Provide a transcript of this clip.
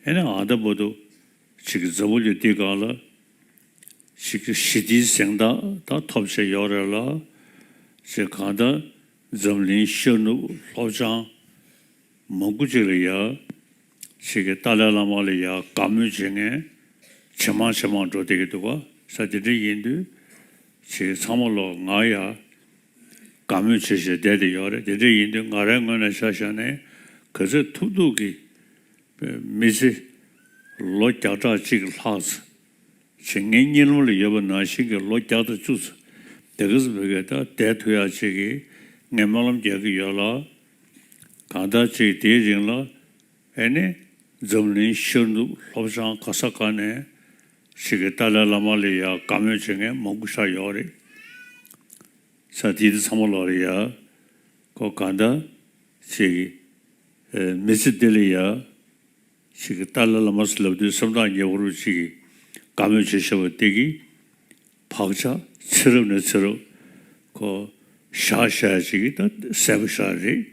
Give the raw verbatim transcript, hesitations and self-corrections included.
ཨེ་ནས་ཨ་ད་བར་དུ་ཅིག་གི་འཛམ་བུ་གླིང་འདི་སྒང་ལ་ཅིག་གི་ཞི་བདེའི་གཟེངས་རྟགས་ད་ཐོབ་བྱས་ཡོད་རེད་ལ། ཅིག་གང་ལྟར་འཛམ་གླིང་ཤར་ནུབ་ལྷོ་བྱང་མང་པོ་ཅིག་ལ་ཡ་ཅིག་གི་ཏཱ་ལའི་བླ་མ་ལ་ཡ་དགའ་མོས་བྱེད་མཁན་ཇེ་མང་ཇེ་མང་འགྲོ་བསྡད་ཀྱི་འདུག་ག་ས། དེ་འདྲ་ཡིན་དུས་ཅིག་ཚང་མ་ལོག་ང་ཡ་དགའ་མོས་བྱེད་བྱེད་བསྡད་དེ་ཡོད་རེད། དེ་འདྲ་ཡིན་དུས་ང་རའི་ངོས་ནས་ཆ་བཞག་ནས་ག་ཚོད་ཐུབ་ཐུབ་ཀྱིས་མི་ཚེ་ལོ་བརྒྱ་ཕྲག་གཅིག་ལྷག་ཙམ་ཅིག་ངའི་གཉིད་ལམ་ལ་ཡོད་པ་ནང་བཞིན་གྱི་ལོ་བརྒྱ་དང་བཅུ་ཙམ་དེ་ག་ཙམ་བོད་སྐད་ད་བསྡད་ཐུབ་ཡག་ཅིག་གིས་ངས་སྨོན་ལམ་རྒྱག་གི་ཡོད་ལ། གང་ལྟར་ཅིག་དེའི་རིང་ལ་ཨེ་ནི་འཛམ་གླིང་ཤར་ནུབ་ལྷོ་བྱང་ག་ས་ག་ནས་ཅིག་གི་ཏཱ་ལའི་བླ་མ་ལ་ཡ་དགའ་མོས་བྱེད་མཁན་མང་པོ་ཤར་ཡོད་རེད། ས་དེ་དེ་ཚང་མ་ལོག་ལ་ཡ་ཁོ་གང་ལྟར་ཅིག་གི་ཨེ་མི་ཚེ་འདི་ལ་ཡ། ཅིག་གི་ཏཱ་ལའི་བླ་མ་ཟེར་ལབ་དུས་སེམས་ཐག་ཉེ་བོ་རུ་ཅིག་གི་དགའ་མོས་བྱེད་ཤེས་པ་དེ་གི་བག་ཆགས་ཚེ་རབས་ནས་ཚེ་རབས་ཁོ་བཞག་བཞག་ཅིག་གི་ད་གསལ་པོ་ཤར་རེད།